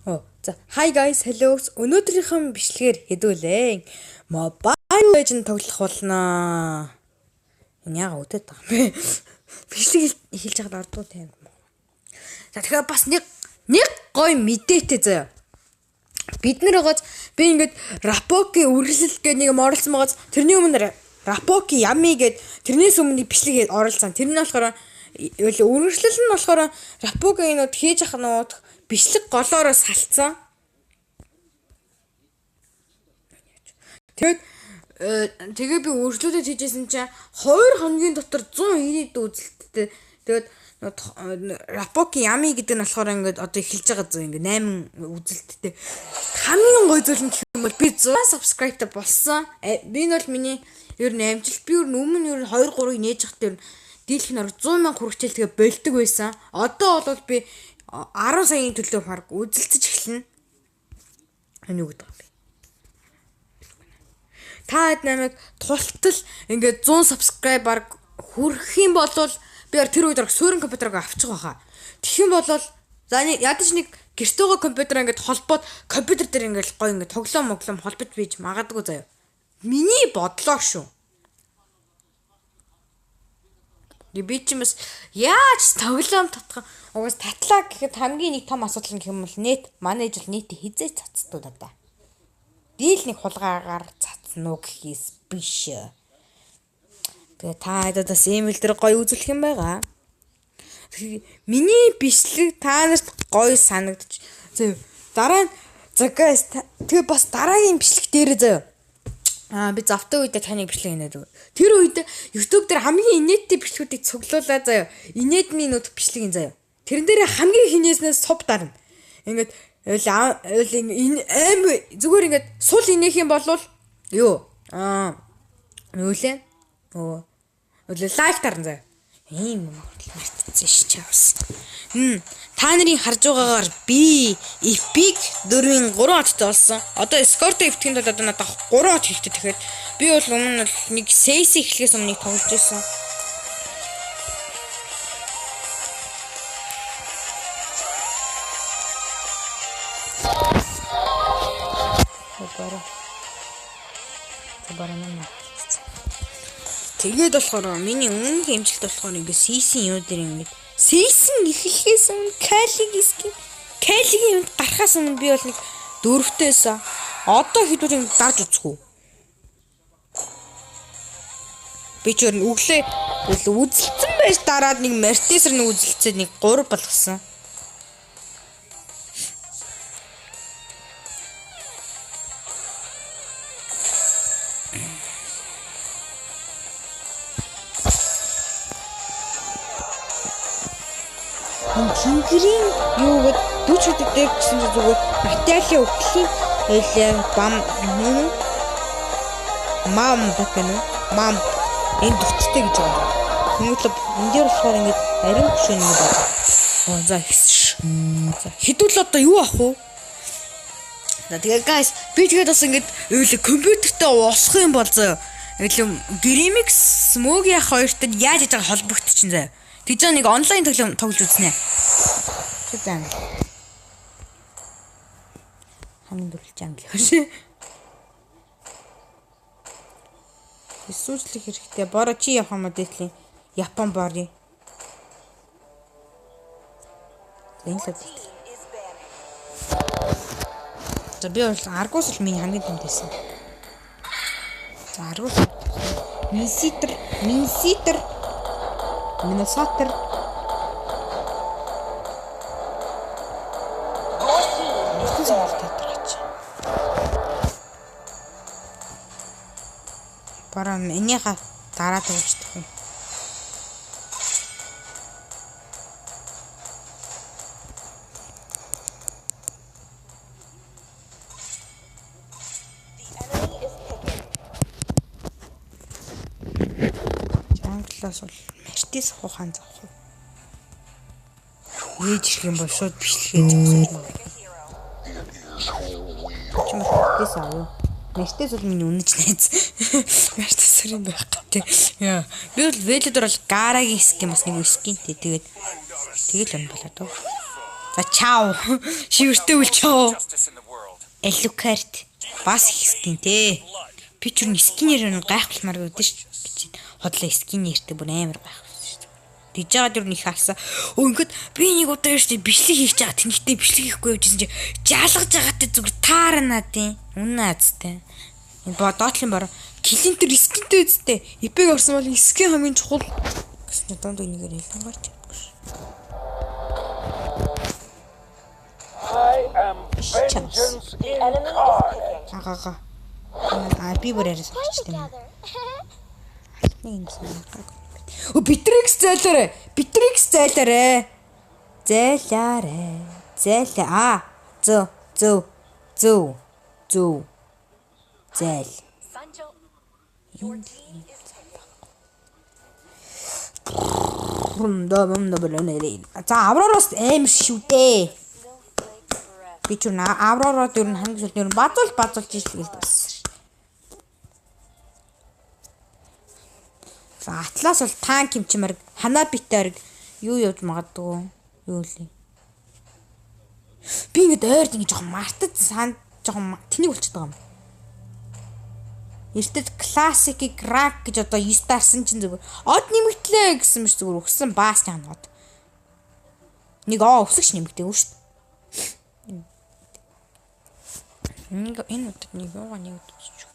За, hi guys, hello. Өнөөдрийнхөө бичлэгээр хэдүүлээ. Mobile Legends тоглох болно. Энэ яага өдөөд байгаа юм бэ? Бичлэг эхэлж байхад ордгоо тайм. За, тэгэхээр бас нэг гоё мэдээтэй заяа. Бид нар байгааз би ингээд Rapoki үргэлжлэл гэдэг нэг юм оролцсон байгааз тэрний өмнө Rapoki Yami гээд тэрнээс өмнө бичлэг оролцсон. Тэр нь болохоор үргэлжлэл нь болохоор Rapoki-нууд хийж ах нууд бичлэг голоороо салцсан. Тэгээд тэгээ би үргэлжлүүлээд хийжсэн чинь 2 хоногийн дотор 190 үзэлттэй. Тэгээд Rapoki Yami гэдэг нь болохоор ингээд одоо эхэлж байгаа зүйл ингээд 8 үзэлттэй. Хамгийн гоё зүйл нь гэх юм бол би 100 subscribe-тай болсон. Би нь бол миний ер нь амжилт. Би ер нь өмнө ер нь 2 3-ыг нээж явахдаа ер нь дийлэх нь 100 мянга хүрчээл тэгээ болдог байсан. Одоо бол би 10 саяын төлөө баг үзэлцэж эхэлнэ. Энэ юу гэдэг юм бэ? Та хэд намайг тултал ингээд 100 subscribe баг хүрэх юм бол би тэр үед суурин компьютерыг авчих байхаа. Тэгэх юм бол за ядаж нэг гэртөөгөө компьютер ингээд холбоод компьютер дээр ингээд гоё ингээд тоглоом моглоом холбож бийж магадгүй заяа. Миний бодлоор шүү. Би ч юм бас яаж тоглоом татах угаас татлаа гэхэд хамгийн нэг том асуудал нь гэх юм бол нет манай ээж бол нет хизээ цацдуу даа. Би л нэг хулгаагаар цацна уу гэхээс биш. Тэгээ та хэд бас ийм л дэр гоё үзүүлэх юм байгаа. Миний бичлэг та нарт гоё санагдчих. Зөө дараа нь за guys тэгээ бас дараагийн бичлэг дээрээ зөө. Аа би завтай үедээ таны бичлэг инээд өг. Тэр үед YouTube дээр хамгийн инээдтэй бичлэгүүдийг цуглуулаа заяа. Инээдний нүд бичлэг ин заяа. Тэрэн дээр хамгийн хинээснээс сub дарна. Ингээд энэ аим зүгээр ингээд сул инээх юм бол юу? Аа юу лээ? Өө. Лайк дарна заяа. Ийм юм хүртэл мартчихсан ш чавс. Та нарын харж байгаагаар би Epic 4-ийн 3 оттой болсон. Одоо Escort эвтэхийн тулд одоо надад 3 от хэрэгтэй. Тэгэхээр би бол өмнө нь нэг CS эхлэхээс өмнө нэг тоглож байсан. Бара нэ. Тэгээд болохоор миний өмнөх хэмжилт болохоор ингээ CS-ийн юу дээр ингээд CS-ийн эхлэхээс өмнө Калигийн юмд гарахаас өмнө би бол нэг дөрөвтэй байсан. Одоо хэдүүр юм дарж үзэх үү? Би ч өөр нь өглөө үзэлцэн байж дараад нэг Мартисэр нэг үзэлцээд нэг 3 болгосон. Тэнгэрийн юу гэд 40 хэдэн дээр гэсэн чинь зүгээр Наталийн өвлийн байлаа бам мам гэнэ мам энэ 40-тэй гэж байгаа. Тэнгүүтэл энэ дээр болохоор ингээд ариун хөшөө нэг байна. За ихсэн. За хэдүүл одоо юу авах вэ? За тэгээ guys би тэгээд бас ингээд үйл компьютертэй уулах юм бол заяа. Үйл Grimix Smoogie хоёртой яаж хийж байгаа холбогдчихин заяа. Тэгж байгаа нэг онлайн тоглоом тоглож үзнэ. Зан. Хамгийн дөрвөлж англи хаш. Эсвэл хэрэгтэй. Боро чи явах юм уу дээдлийн Япон борын. Энэ л дээдл. За би бол Аргус бол миний хамгийн том байсан. За Аргус Минситер Миннесотер Мартин сонголт тодорхойч. Бараа энийга дараа тавьчихдаг юм. Jungle-аас бол Мартис хухан завах уу? Ээж ирэх юм бол шууд бичлэгээ зогсож магадгүй. Чи Мартис авъя. Мартис бол миний үнэж найз. Мартис юм байхгүй тий. Яа. Би бол Велодор бол Гарагийн скин бас нэг скинтэй. Тэгээд тэгэл юм болоо дөө. За чао. Шивэртэй үл чао. Alucard бас их skin те. Би ч юу skin ээр нь гайхалмаар өгдөн шүү гэж. Хотлоо skin ээртэй бүр амар гайхалсан шүү. Тэгж жагаад юу нэг халсан. Өө ингээд би нэг удаа шүү дээ бичлэг хийж байгаа. Тэнхтэй бичлэг хийхгүй явжсэн чи жалгаж байгаатай зүгээр таарна тийм. Үнэн азтай. Энэ доотлын бороо Клинтер skin тэй үсттэй. Ипэг орсон бол skin хамгийн чухал гэсэн чинь дунд энийгээр хэлэн гарч чадахгүй шүү. Агага. Аа би бүр яриас авчтай юм. Нэг юм санаагаа. Өө Битрикс зайлаарэ. Битрикс зайлаарэ. Зайлаарэ. Зайлаа. Аа. Зөө. Зөө. Зөө. Зөө. Зайл. За Авророос амар шүү дээ. Би ч юу Аврород ер нь хамгийн сүүлд ер нь базуул ижил гээл бас. За Атлас бол танк юм чимэр Ханабитай юу явж магадгүй юу лээ. Би ингээд ойрд ингээд жоохон мартаж сан жоохон тэнийг болчиход байгаа юм. Эртэд классикийг рак гэж одоо 9 дарсан чинь зүгээр од нэмэгдлээ гэсэн мэт зүгээр өгсөн баас чаана од. Нэг оо өсгч нэмэгдээгүй шүү дээ. Нэг энэ удаад нэг юугаа нэг үзчих.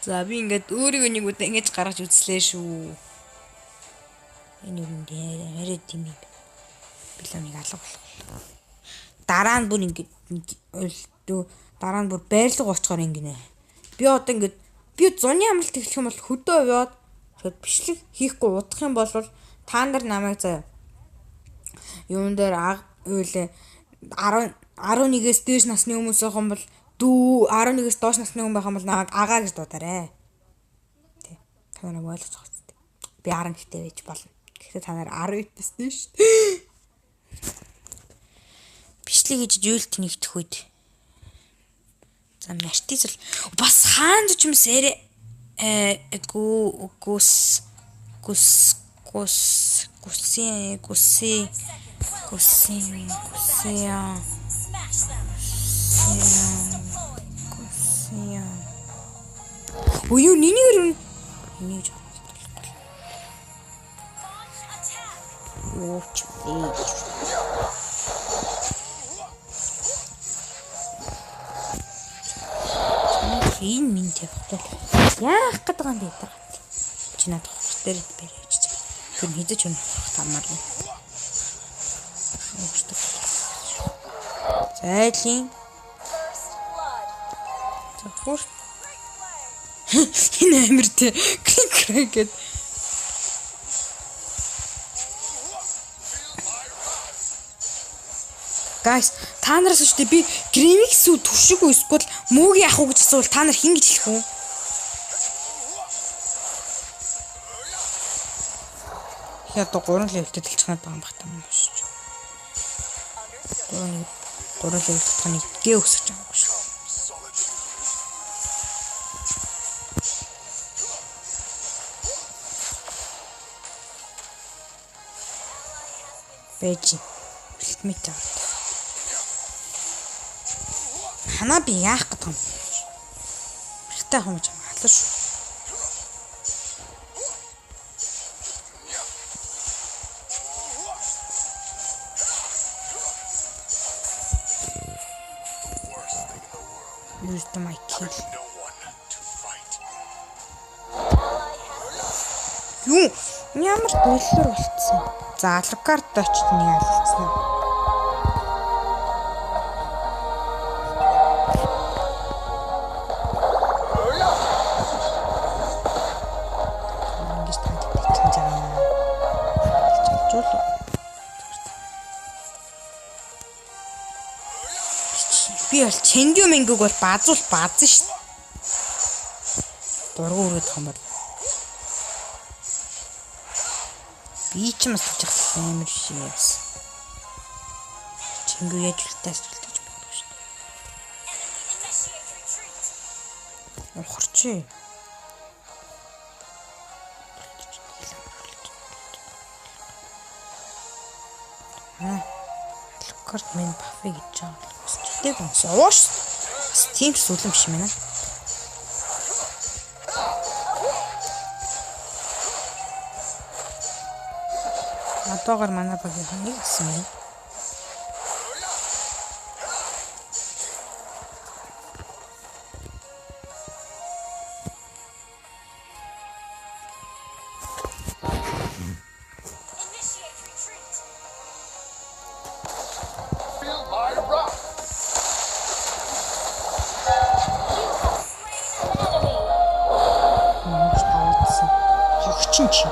За би ингээд өөрийгөө нэг удаа ингэж гаргаж үзлээ шүү. Энэ юу юм яриад тийм юм. Билээ нэг алга болох. Дараа нь бүр ингээд дараа нь бүр байрлал очихоор ингэнэ. Би одоо ингээд би зуны амралт эхлэх юм бол хөдөө яваад тэгэд бичлэг хийхгүй удах юм бол та нар намайг заяа юун дээр юу лээ 10 11-ээс дээш насны хүмүүс байх юм бол дүү 11-ээс доош насны хүн байх юм бол намайг агаа гэж дуударай. Тэ. Та нар ойлгож байгаа зү. Би 11-тэй байж болно. Гэхдээ та нар 19-ээс дээш. Бичлэг хийж жүүлт нэгдэх үед. За Мартис бол бас хаан ч юм сэрэ гү гүс гүс гүс гүси гүси гүси гүси гүси. Өө юу нэнийг энийг жоо. Юу ч вэ? Энэ минь тавихтай. Яах гээд байгаа юм бэ та? Чи надад хурц дээр бариач. Тэр хизэж өнөх тамаар. Зайлын. За хурц. Энэ амир те. Клик гэд. Guys, та нараас шүү дээ би Grimix үү түшиг үү эсвэл мөөгийн ах уу гэж асуувал та нар хэн гэж хэлэх үү? Хээ одоо 3 level тэй дэлчих надад байгаа юм бах та мөн шүү. 3 level татах нэг гэ өсөж байгаа шүү. Бэж. Бэлтмэт аваад. Ханаа би яах гэдэг юм. Бэлтээ хомж халаа шүү. Use the mic kill. Юу? Ямар доллар болцсон. За Alucard очт нэг алцсан. Ингэж танд бичиж байгаа юм. Жуулаа. Би бол Чэнгүү мэнгүүг бол базуул базсан шүү. Дургу өрөөд хамаар. Би ч юм асууж явах амар шиг юмсан. Чэнгүү яаж үлтээс үлдээж бодгүй шүү. Ухарчи. Alucard минь бафы гэж байгаа. Бас читэйг унсан. Ууш. Бас тийм ч сүлэн биш юм байна. Одоогор манай багийнхан нэг асан юм. Initiate retreat. Feel my wrath. You have slain an enemy. Мөнгө таваадсан. Хогчин чи.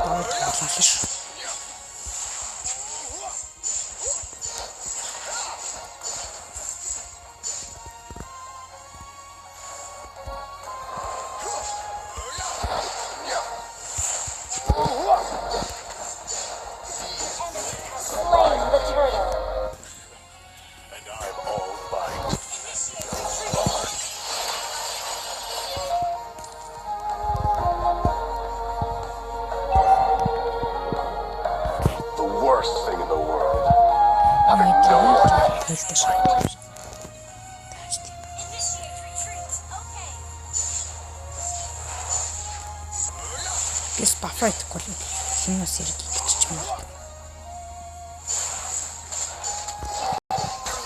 Даваад халаалаа шүү. Enemy has slain the turtle. And I'm all bite. Initiate retreat. The worst thing in the world. Having no one. Тойлтой шахах. Тааш тийм. Initiate retreat. Okay. Гэс бафа идэхгүй л хинээс ирэх гэж юм байна.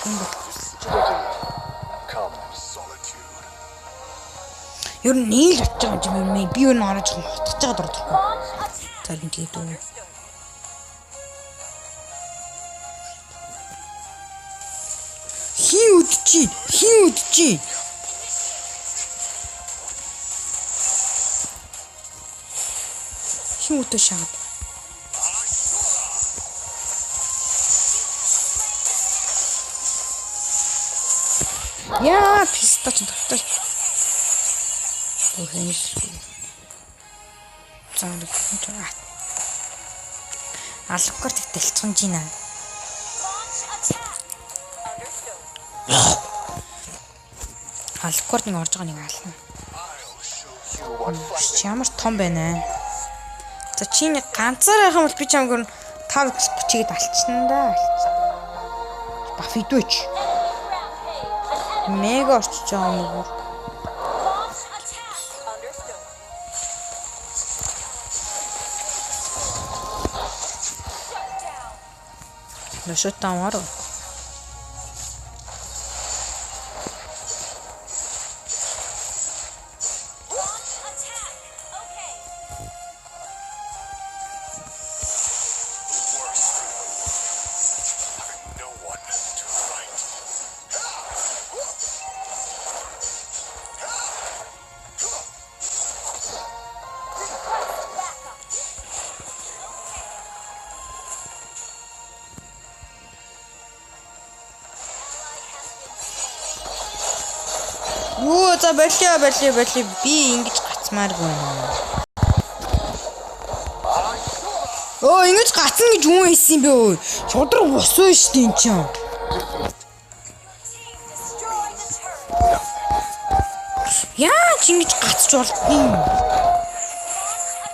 Хин бол Come, solitude. Ер нь нийл очиж байгаа юм юм. Би юу н орож байгаа хотгож байгаа дурдахгүй. Launch attack. Зарим тэгээд үү. Understood. Хин үдчи? Хин үдчи? Хин үдэ шаад. Яа, писта ч тавтай. Үхэнш. За нэг ч Alucard дэлцэн жинэ. Launch attack. Understood. Alucard нэг орж байгаа нэг ална. I'll show you what fighting Ямар том байна. За чи нэг ганцаар байх юм бол би чамг 5 30-ийг алчна да. Алчна. Баф идвэч. Enemy rampage. An enemy Мега орчиж байгаа юм уу? launch attack. Understood. Shut down. Лошотон аваар. Launch attack. Okay. the worst thing in the world. Having no one to fight. Request backup. Okay. Ally has been slain. Юу за болио болио болио би ингэж гацмааргүй байна. Өө ингэж гацна гэж хүн хэлсэн юм бэ өө? Шудраг бус вэ шүү дээ эн чинь. Your team destroyed a turret. Яаж ингэж гацч болдгийг?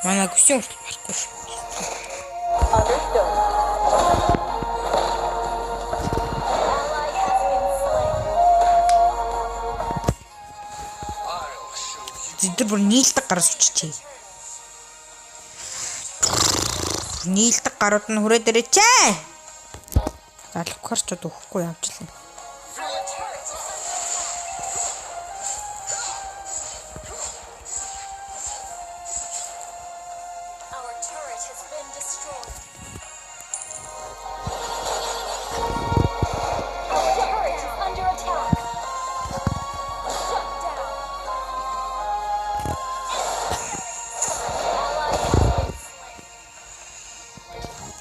Манай гүсэн хүртэл барахгүй шүү. Understood. Ally has been slain. I'll show you Тэд нар бүр нийлдэг гараас уччихээ. Нийлдэг гарууд нь хүрээ дээрээ чээ. Alucard ч өгөхгүй явж лээ. Our turret is under attack. Our turret has been destroyed. Our turret is under attack. Shut down. Ally has been slain.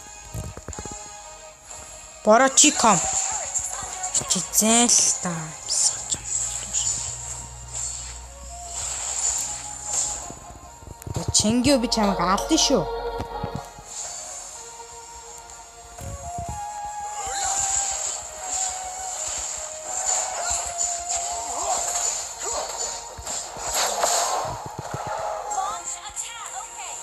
Бороо чи ком. Turret is under attack. Чи зээл та амсгаж юм. Чингүү би чамайг алдан шүү. Launch attack. Okay.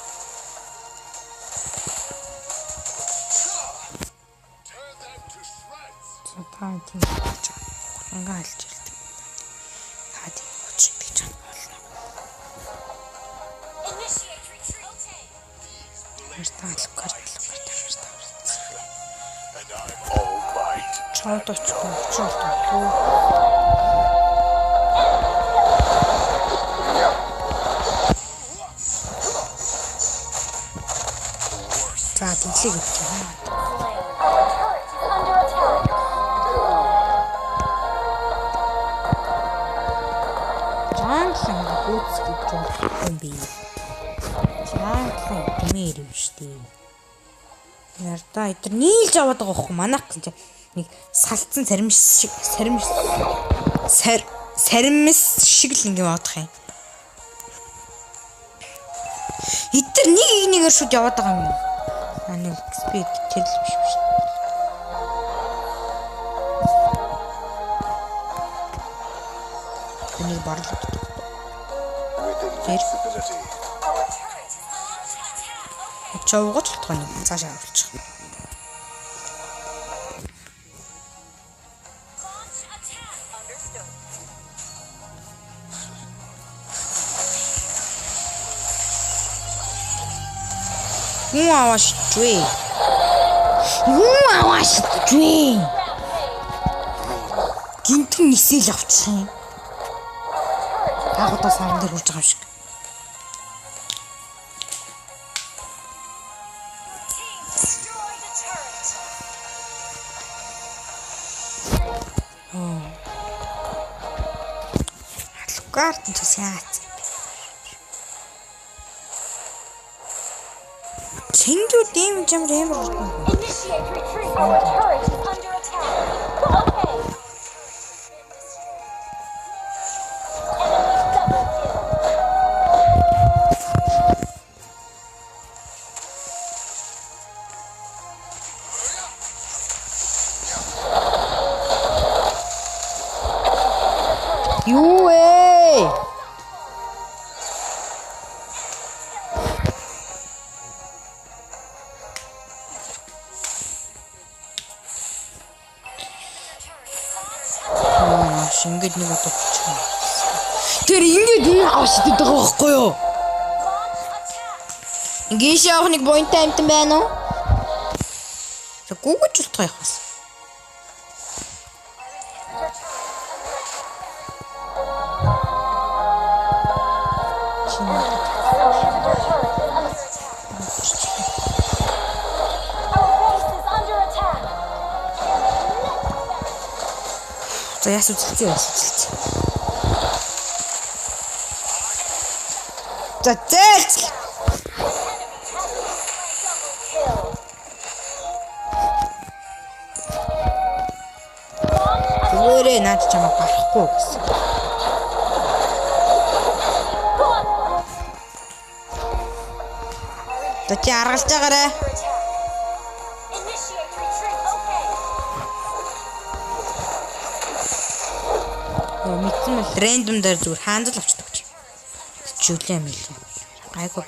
тийм болж байгаа. Хулгангаа алж ирдэг. Та тийм учир гэж болно. Initiate retreat. Мартаа алгаар алгаар тавар. And I'm all might. Чод очихгүй учир болдог. За тэглийг өгч байгаа. Our turret is under attack. Jungle ингэ гүйцэтгэж болох юм би. Jungle дэмээр юм шүү дээ. Ярда эдгээр нийлж аваад байгаа хөөхгүй манайх гэсэн чинь нэг салтсан саримс шиг саримс сар саримс шиг л ингэ яваадах юм. Эдгээр нэг нэгээр шүд яваад байгаа юм. А нэг XP тэр л биш биш. Энийг барлагддаг. With invincibility. Our turret is under attack. Човгож болох юм цаашаа авчих. Launch attack. Understood. Хүн аваа шидвэ. Хүн аваа шидвэ. Гинтэн нисэл авчих юм. Таагуудаа саран дээр хурж байгаа юм шиг. Team destroyed a turret. Алугард нь ч бас яац. Чингүү дэм жамр амар хурдан. Initiate retreat. Our turret is under attack. Okay. Enemy double kill. Юу вэ? Аа, шингээд нэг удаа бичих юм. Тэр ингээд энэ авч идэх байгаа байхгүй юу? Launch attack. Ингээд явах нэг буянтай амтан байна уу? За гүгэж болтгоо явах бас. Чи надад Our inhibitor turret is under attack. Our base is under attack. За яас үзэлцээ яас үзэлцээ. За зээлцэл. Double kill. Зүгээрээ наад чамайг гарахгүй гэсэн. Gauntlet. За чи аргалж байгаарэ. Under attack. Initiate retreat. Okay. Йоо мэдсэн бол рандом дээр зүгээр хаанзал авчдаг чи. Чүлээ мэлээ. Гайгүй.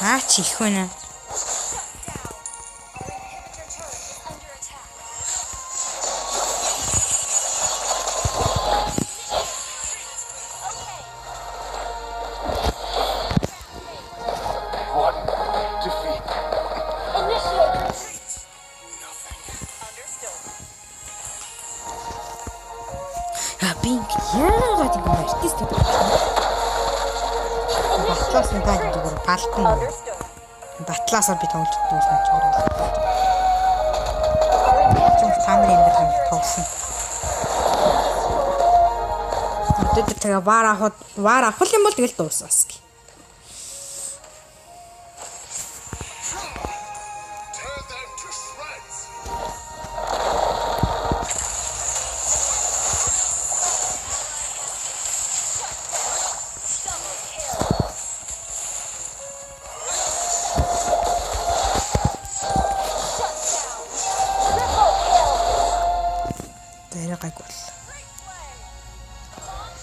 Аа чи их байна. Shut down. Our inhibitor turret is under attack. Okay. One defeat. Initiate retreat. Nothing. Understood. Аа би ингэ яагаад ингэ артист гэдэг юм. Батлаас нь та зүгээр балдан. Understood. Батлаасаар би тоглож дүүснэ ч өөрөө. Our inhibitor Та нарын амьдрал ингэ тоглосон. Одоо тэгээ вар авах вар авах юм бол тэгэл дуусна бас. Tear them to shreds. double kill. Shut down. Triple kill. Тэрэ гайгүй боллоо. Great play. Launch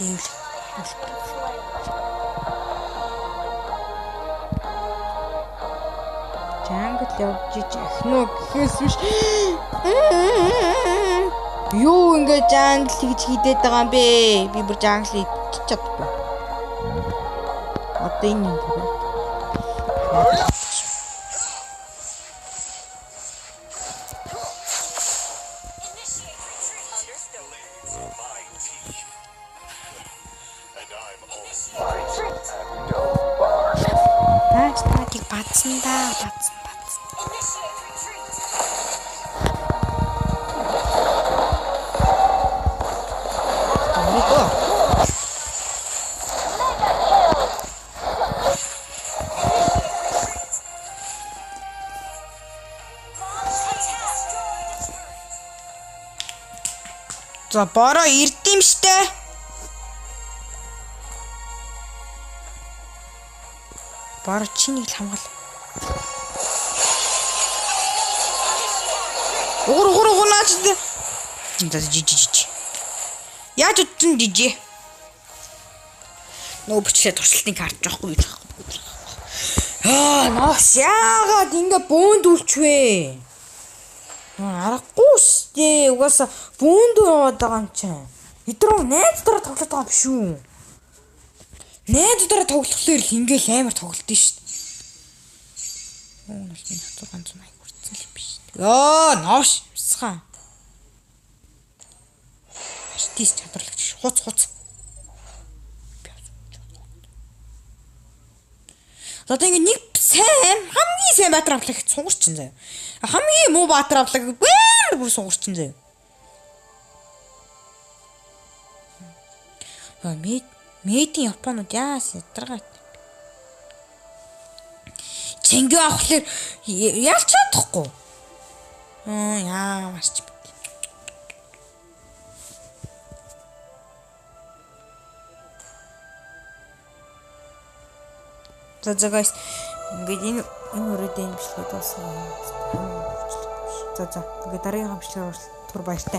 Level. Jungle явж ич ахнуу гэхээс биш. Юу ингэ jungle гэж хидээд байгаа юм бэ? Би бүр jungle идчих чадахгүй. Одоо энэ юм байна. Initiate retreat. Understood. Blades are my teeth. And I'm all Initiate retreat. no bark. Наач таатыг бадсан да, бадсан бадсан. Initiate retreat. Өөрийгөө Mega kill. Initiate retreat. Launch attack. Destroy the turret. За бороо ирд юм штэ. Бороо чи нэг л хамгаал. Угар угар угар наач. За жижи жижи. Яаж утсан жижи? Нөө бичлээ туршилтын карт жоохгүй гэж байхгүй. Аа, ноос яагаад ингэ бөөнд үлчвэ? Аргагүй штэ. Угаасаа бөөнд яваад байгаа юм чинь. Эдрүү найзуудаараа тоглоод байгаа юм биш үү? Найзуудаараа тоглохлоор л ингээл амар тоглолт нь штэ. Юу нь миний 680 хүрсэн л юм биш. Йоо, новш. Бяцхан. Артист чадварлагч хуц хуц. За одоо ингэ нэг сайн хамгийн сайн баатар авлаа гэж сугарчин заяа. Хамгийн муу баатар авлаа гэж бүр бүр сугарчин заяа. Аа мэд мэдийн Японууд яас ядаргаат. Чингүү авахлаар ялч чадахгүй. Аа яамарч бит. За за guys ингээд энэ энэ өрөөд энэ бичлэгээ дуусгая. За за ингээд дараагийнхаа бичлэгээр уулзах түр баяртай.